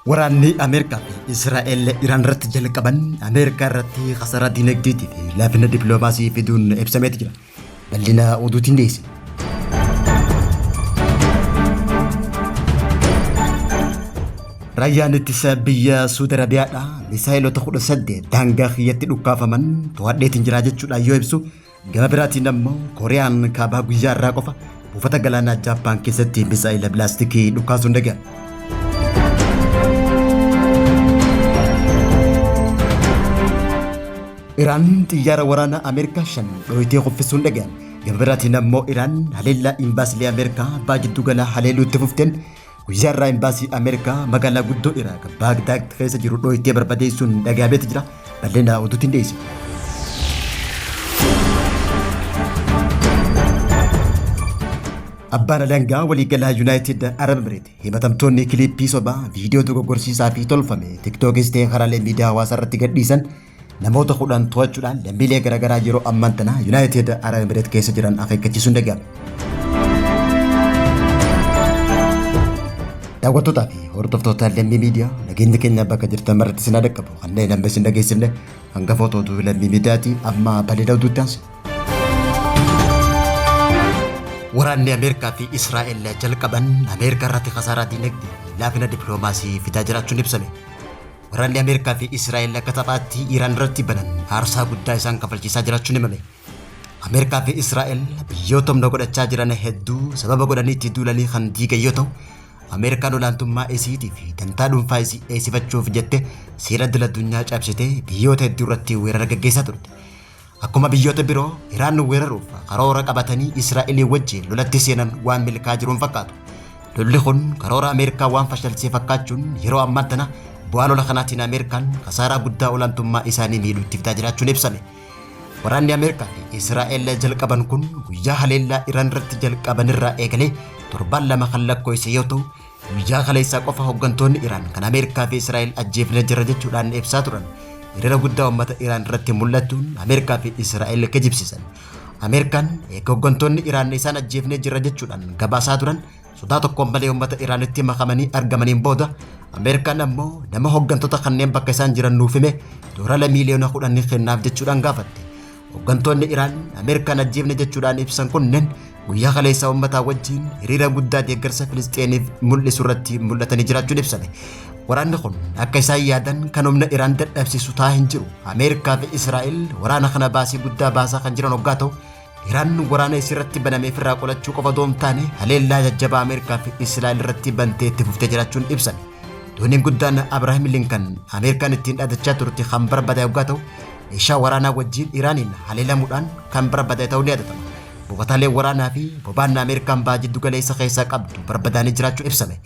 Waraanni Ameerikaa fi Israa'el Iraan irratti jalqaban Ameerikaa irratti kasaraa dinagdeetii fi laafina dippiloomaasii fiduun ibsameeti jira. Bal'ina oduutiin dhiyeessina. Raayyaan ittisa biyya Suudi Arabiyaadha misaayilota 18 daangaa kiyyatti dhukkaafaman to'adheetiin jira jechuudhaan yoo ibsu, gama biraatiin ammoo Kooriyaan kaabaa guyyaa irraa qofa buufata galaanaa Jaappaan keessatti misaayila bilaastikii dhukkaasuun dhaga'ame. Iraan xiyyaara waraanaa Ameerikaa 5 dhooyitee kuffisuun dhaga'ame. Gama biraatiin ammoo Iraan haleellaa imbaasilee Ameerikaa baha jiddu galaa haleeluu itti fufteen guyyaa irraa imbaasii Ameerikaa magaalaa guddoo Iraaq Baagdaad keessa jiru dhooyitee barbadeessuun dhaga'ameeti jira. Bal'ina oduutiin dhiyeessina. Abbaan alangaa waliigalaa Yuunaayitid Arab Emireet himatamtoonni kiliippii sobaa viidiyoo dogoggorsiisaa fi tolfame tiktookis ta'e karaalee miidiyaa hawaasaa irratti gadhiisan namoota 10 to'achuudhaan lammiilee garaagaraa yeroo ammaan tana Yuunaayitid Arab Emireet keessa jiran akeekkachiisuun dhaga'ame. Daawwattootaa fi hordoftoota Lammii Miidiyaa, nageenya keenya bakka jirtan maratti isin haa dhaqqabu. Kanneen amma isin dhageessifne hangafoota oduu Lammii Miidiyaati. Amma bal'ina oduutti aansina. Waraanni Ameerikaa fi Israa'el jalqaban Ameerikaa irratti kasaaraa diinagdee fi laafina dippiloomaasii fidaa jiraachuun ibsame. Waraanni Ameerikaa fi Israa'el akka taphaatti Iraan irratti banan aarsaa guddaa isaan kafalchiisaa jiraachuun himame. Ameerikaa fi Israa'el biyyoota humna godhachaa jiran hedduu sababa godhanii itti duulanii kan diigan yoo ta'u, Ameerikaan olaantummaa isiitii fi dantaa dhuunfaa isii eegsifachuuf jette seera idil addunyaa cabsitee biyyoota hedduu irratti weerara gaggeessaa turte. Akkuma biyyoota biroo Iraan weeraruuf karoora qabatanii Israa'elii wajjin lolatti seenan waan milkaa jiru hin fakkaatu. Lolli kun karoora Ameerikaa waan fashalsee fakkaachuun yeroo ammaan tana bu'aa lola kanaatiin Ameerikaan kasaaraa guddaa olaantummaa isaanii miidhu itti fidaa jiraachuun ibsame. Waraanni Ameerikaa fi Israa'el jalqaban kun guyyaa haleellaa Iraan irratti jalqaban irraa eegalee torbaan 2 kan lakkoofse yoo ta'u, guyyaa kaleessaa qofa hooggantoonni Iraan kan Ameerikaa fi Israa'el ajjeefnee jirra jechuudhaan ibsaa turan. Hiriira guddaa uummata Iraan irratti mul'atuun Ameerikaa fi Israa'el kijibsiisan. Ameerikaan eega hooggantoonni Iraan isaan ajjeefnee jirra jechuudhaan gabaasaa turan sodaa tokkoon malee uummata Iraanitti makamanii argamaniin booda, Ameerikaan ammoo nama hooggantoota kanneen bakka isaan jiran nuuf hime doorala miiliyoona 10 ni kennaaf jechuudhaan gaafatte. Hooggantoonni Iraan Ameerikaan ajjeefne jechuudhaan ibsan kunneen guyyaa kaleessaa uummataa wajjin hiriira guddaa deeggarsa Filisxeeniif mul'isu irratti mul'atanii jiraachuun ibsame. Waraanni kun akka isaan yaadan kan humna Iraan dadhabsiisu ta'aa hin jiru. Ameerikaa fi Israa'el waraana kana baasii guddaa baasaa kan jiran hoggaa ta'u, Iraan waraana isirratti banameef irraa qolachuu qofa otoo hin taane haleellaa jajjabaa Ameerikaa fi Israa'el irratti bantee itti fuftee jiraachuun ibsame. Dooniin guddaan Abrahaam Linkan Ameerikaan ittiin dhaadachaa turte kan barbadaa'e hoggaa ta'u, meeshaa waraanaa wajjin Iraaniin haleelamuudhaan kan barbadaa'e ta'uu ni yaadatama. Buufataaleen waraanaa fi boba'aan Ameerikaan baha jiddu galeessa keessaa qabdu barbadaa'anii jiraachuu ibsame.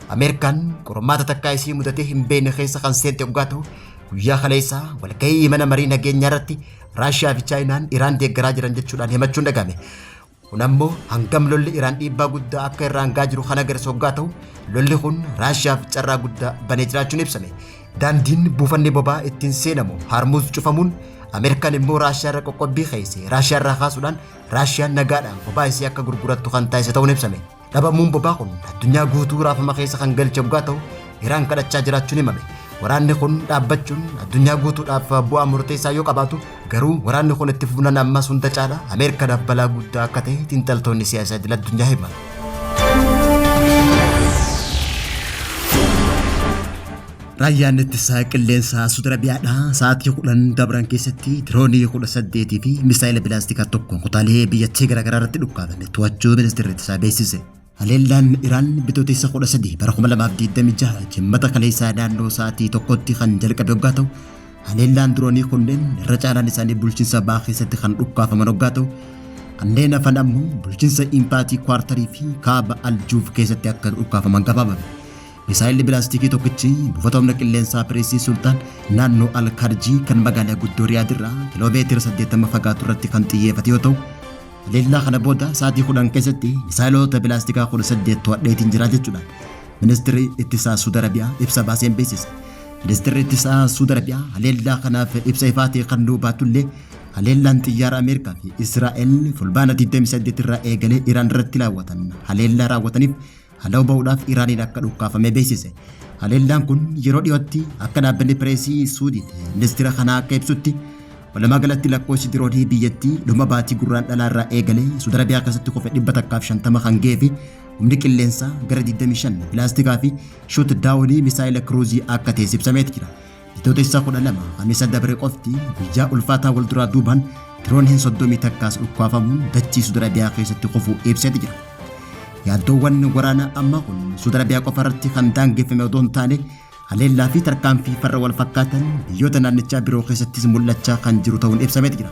Ameerikaan qormaata takkaa isii mudatee hin beekne keessa kan seente hoggaa ta'u, guyyaa kaleessaa walgahii mana marii nageenyaa irratti Raashiyaa fi Chaayinaan Iraan deeggaraa jiran jechuudhaan himachuun dhagahame. Kun ammoo hangam lolli Iraan dhiibbaa guddaa akka irraan gahaa jiru kan agarsiisu hoggaa ta'u, lolli kun Raashiyaaf carraa guddaa banee jiraachuun ibsame. Daandiin buufanni boba'aa ittiin seenamu Haarmuuz cufamuun Ameerikaan immoo Raashiyaa irra qoqqobbii keesse Raashiyaa irraa kaasuudhaan Raashiyaan nagaadhaan boba'aa isii akka gurgurattu kan taasise ta'uun ibsame. Dhabamuun bobaa kun addunyaa guutuu raafama keessa kan galche hoggaa ta'u, Iraan kadhachaa jiraachuun himame. Waraanni kun dhaabbachuun addunyaa guutuudhaaf bu'aa murteessaa yoo qabaatu, garuu waraanni kun itti fufnaan ammas hunda caala Ameerikaadhaaf balaa guddaa akka ta'e xiinxaltoonni siyaasaa idil addunyaa himan. Raayyaan ittisaa qilleensaa Suudi Arabiyaadhaa sa'aatii 10 dabran keessatti diroonii 18 fi misaa'ila bilaastikaa tokko kutaalee biyyattii garaagaraa irratti dhukkaafame to'achuu ministeerri ittisaa beeksise. Haleellaan Iraan Bitootessa 13 bara 2026 Jimmata kaleessaa naannoo sa'aatii 1tti kan jalqabe hoggaa ta'u, haleellaan diroonii kunneen irra caalaan isaanii bulchiinsa bahaa keessatti kan dhukkaafaman hoggaa ta'u, kanneen hafan ammoo bulchiinsa Impaatii Kwaartarii fi kaaba Aljuuf keessatti akka dhukkaafaman gabaafame. Misaa'elli bilaastikii tokkichi buufata humna qilleensaa Pireesii Sultaan naannoo Al Karjii kan magaalaa guddoo Riyaad irraa kiloo meetira 80 fagaatu irratti kan xiyyeeffate yoo ta'u, haleellaa kana booda sa'aatii 10 keessatti misaa'eloota bilaastikaa 18 to'adheetiin jira jechuudhaan ministeerri ittisaa Suud Arabiyaa ibsa baaseen beeksise. Ministeerri ittisaa Suud Arabiyaa haleellaa kanaaf ibsa ifaa ta'e kan nuu baatullee, haleellaan xiyyaara Ameerikaa fi Israa'el Fulbaana 28 irraa eegalee Iraan irratti raawwatan haleellaa raawwataniif Haloo ba'uudhaaf Iraaniin akka dhukkaafame beeksise. Haleellaan kun yeroo dhiyootti akka dhaabbanni pireesii Suudii fi ministeera kanaa akka ibsutti walumaa galatti lakkoofsi diroonii biyyattii dhuma baatii Gurraandhalaa irraa eegalee Suudi Arabiyaa keessatti kufe 150 kan ga'ee fi humni qilleensaa gara 25 pilaastikaa fi shuut daawunii misaayila kiruuzii akka ta'e ibsameeti jira. Bitootessa 12 Kamisa dabre qofti guyyaa ulfaataa wal duraa duubaan dirooniin 31s dhukkaafamuun dachii Suudi Arabiyaa keessatti kufuu ibseeti jira. Yaaddoowwan waraanaa ammaa kun Suudi Arabiyaa qofa irratti kan daangeffame odoo hin taane haleellaa fi tarkaanfii farra wal fakkaatan biyyoota naannichaa biroo keessattis mul'achaa kan jiru ta'uun ibsameeti jira.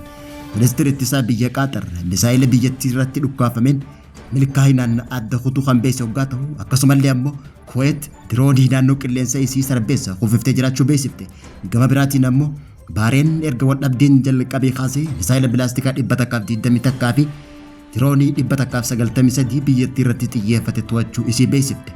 Ministeerri ittisaa biyya Qaaxar misaayila biyyattii irratti dhukkaafameen milkaa'inaan adda kutuu kan beeksise hoggaa ta'u akkasumallee ammoo Kuweet diroonii naannoo qilleensa isii sarbeessa kufiftee jiraachuu beeksifte. Gama biraatiin ammoo Baareen erga wal dhabdeen jalqabee kaasee misaayila bilaastikaa 121 fi diroonii 193 biyyattii irratti xiyyeeffate to'achuu isii beeksifte.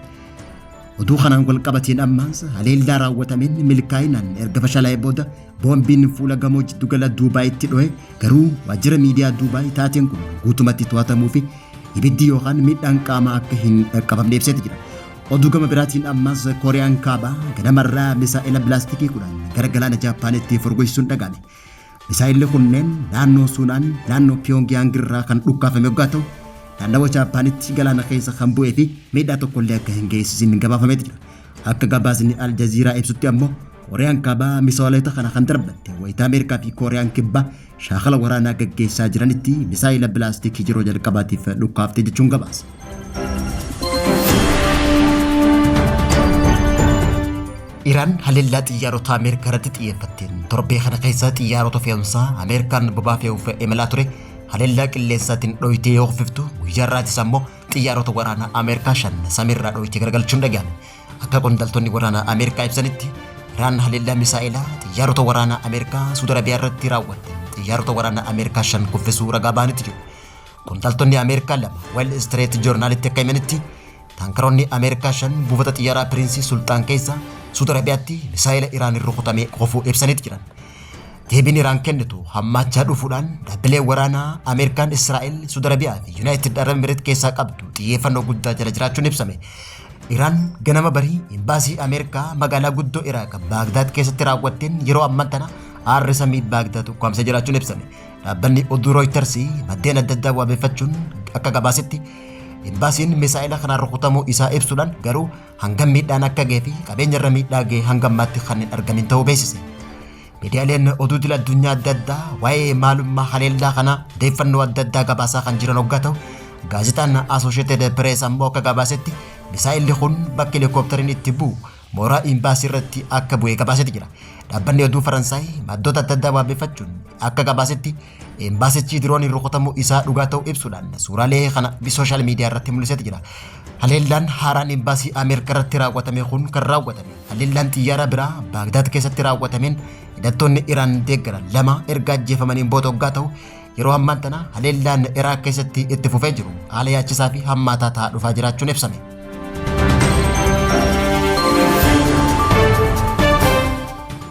Oduu kanaan wal qabateen ammaas haleellaa raawwatameen milkaa'inaan erga fashalaa'ee booda boombiin fuula gamoo jiddugala Duubaayitti dho'e garuu waajjira miidiyaa Duubaay taateen kun guutumatti to'atamuu fi ibiddi yookaan miidhaan qaamaa akka hin dhaqqabamne ibseeti jira. Oduu gama biraatiin ammaas Kooriyaan Kaabaa ganamarraa misaa'ela bilaastikii 10 gara galaana Jaappaanitti furguggisuun dhaga'ame. Misaa'elli kunneen naannoo Suunaan naannoo Piyoongiyaang irraa kan dhukkaafame yoggaa ta'u naannawa Jaappaanitti galaana keessa kan bu'ee fi miidhaa tokkollee akka hin geessisin gabaafameeti jira. Akka gabaasni Al Jazeera ibsutti ammoo Kooriyaan Kaabaa misaa'elota kana kan darbatte wayita Ameerikaa fi Kooriyaan Kibbaa shaakala waraanaa gaggeessaa jiranitti misaa'ela bilaastikii yeroo jalqabaatiif dhukkaafte jechuun gabaase. Iraan haleellaa xiyyaarota Ameerikaa irratti xiyyeeffatteen torbee kana keessa xiyyaarota fe'umsaa Ameerikaan bobaa fe'uuf imalaa ture haleellaa qilleensaatiin dhoyitee yoo kuffiftu guyyaa irraatis ammoo xiyyaarota waraanaa Ameerikaa 5 samiirraa dhoyitee garagalchuun dhaga'ame. Akka qondaaltonni waraanaa Ameerikaa ibsanitti Iraan haleellaa misaa'elaa xiyyaarota waraanaa Ameerikaa Suudi Arabiyaa irratti raawwatte xiyyaarota waraanaa Ameerikaa 5 kuffisuu ragaa ba'anitti jiru. Qondaaltonni Ameerikaa 2 Wall Street Journalitti akka himanitti taankaroonni Ameerikaa 5 buufata xiyyaaraa Piriinsii Sulxaan keessa Suudi Arabiyaatti misaa'ela Iraan rukutamee kufuu ibsaniiti jiran. Deebiin Iraan kennitu hammaachaa dhufuudhaan dhaabbileen waraanaa Ameerikaan Israa'el, Suudi Arabiyaa fi Yuunaayitid Arab Emireet keessaa qabdu xiyyeeffannoo guddaa jala jiraachuun ibsame. Iraan ganama barii imbaasii Ameerikaa magaalaa guddoo Iraaq Baagdaad keessatti raawwatteen yeroo ammaa tana aarri samii Baagdaad ukkaamsee jiraachuun ibsame. Dhaabbanni oduu Reuters maddeen adda addaa wabeeffachuun akka gabaasetti imbaasiin misaa'ela kanaan rukutamuu isaa ibsuudhaan garuu hangam miidhaan akka ga'ee fi qabeenya irra miidhaa ga'e hanga ammaatti kan hin argamin ta'uu beeksise. Miidiyaaleen oduu idil addunyaa adda addaa waa'ee maalummaa haleellaa kanaa odeeffannoo adda addaa gabaasaa kan jiran hoggaa ta'u gaazexaan Associated Press ammoo akka gabaasetti misaa'elli kun bakka helikooптariin itti bu'u mooraa imbaasii irratti akka bu'e gabaasetti jira. Dhaabbanni oduu Faransaay maddoota adda addaa wabeeffachuun akka gabaasetti imbaasichi dirooniin rukutamuu isaa dhugaa ta'uu ibsuudhaan suuraalee kana sooshaal miidiyaa irratti mul'iseeti jira. Haleellaan haaraan imbaasii Ameerikaa irratti raawwatame kun kan raawwatame haleellaan xiyyaara biraa Baagdaad keessatti raawwatameen hidhattoonni Iraan deeggaran 2 erga ajjeefamaniin booda hoggaa ta'u yeroo ammaan tana haleellaan Iraaq keessatti itti fufee jiru haala yaachisaa fi hammaataa ta'aa dhufaa jiraachuun ibsame.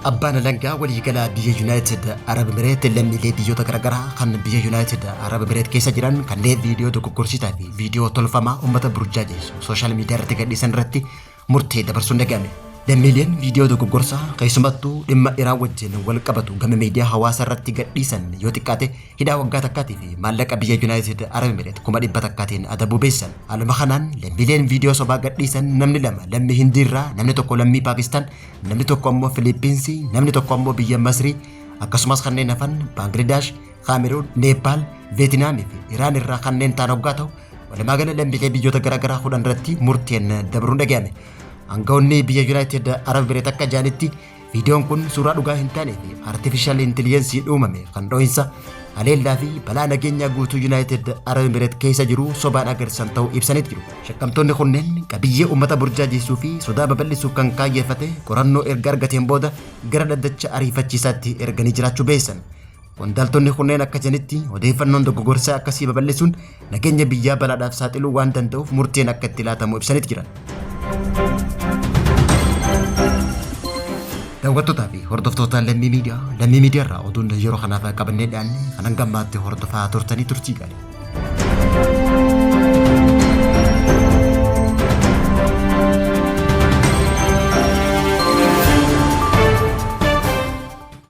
Abbaan alangaa waliigalaa biyya Yuunaayitid Arab Emireet lammiilee biyyoota garaagaraa kan biyya Yuunaayitid Arab Emireet keessa jiran kanneen viidiyoo dogoggorsiisaa fi viidiyoo tolfamaa uummata burjaajessu sooshaal miidiyaa irratti gadhiisan irratti murtee dabarsuun dhaga'ame. Lammiileen viidiyoo dogoggorsaa keessumattuu dhimma Iraan wajjin wal qabatu gama miidiyaa hawaasaa irratti gadhiisan yoo xiqqaate hidhaa waggaa takkaatii fi maallaqa biyya Yuunaayitid Arab Emireet 100,000 adabuu beeksisan. Haaluma kanaan lammiileen viidiyoo sobaa gadhiisan namni 2 lammii Hindii irraa, namni 1 lammii Paakistaan, namni 1 ammoo Filiippiinsii, namni 1 ammoo biyya Masrii, akkasumas kanneen hafan Baangilaadesh, Kaameruun, Neepaal, Veetinaamii fi Iraan irraa kanneen ta'an hoggaa ta'u walumaa gala lammiilee biyyoota garaagaraa 10 irratti murteen dabruun dhaga'ame. Aangawoonni biyya Yuunaayitid Arab Emireet akka jedhanitti viidiyoon kun suuraa dhugaa hin taanee fi artifishaal intelligensii uumame kan dho'insa haleellaa fi balaa nageenyaa guutuu Yuunaayitid Arab Emireet keessa jiru sobaan agarsiisan ta'uu ibsaniit jiru. Shakkamtoonni kunneen qabiyyee uummata burjaajeessuu fi sodaa babal'isuuf kan kaayyeeffate qorannoo erga argateen booda gara dhaddacha ariifachiisaatti erganii jiraachuu beeksisan. Qondaaltonni kunneen akka jedhanitti odeeffannoon dogoggorsaa akkasii babal'isuun nageenya biyyaa balaadhaaf saaxiluu waan danda'uuf murteen akka itti laatamu ibsaniit jiran. Daawwattootaa fi hordoftoota Lammii Miidiyaa, Lammii Miidiyaa irraa oduun yeroo kanaaf qabannee dhiyaanne kan hanga ammaatti hordofaa turtanii turtii gaarii.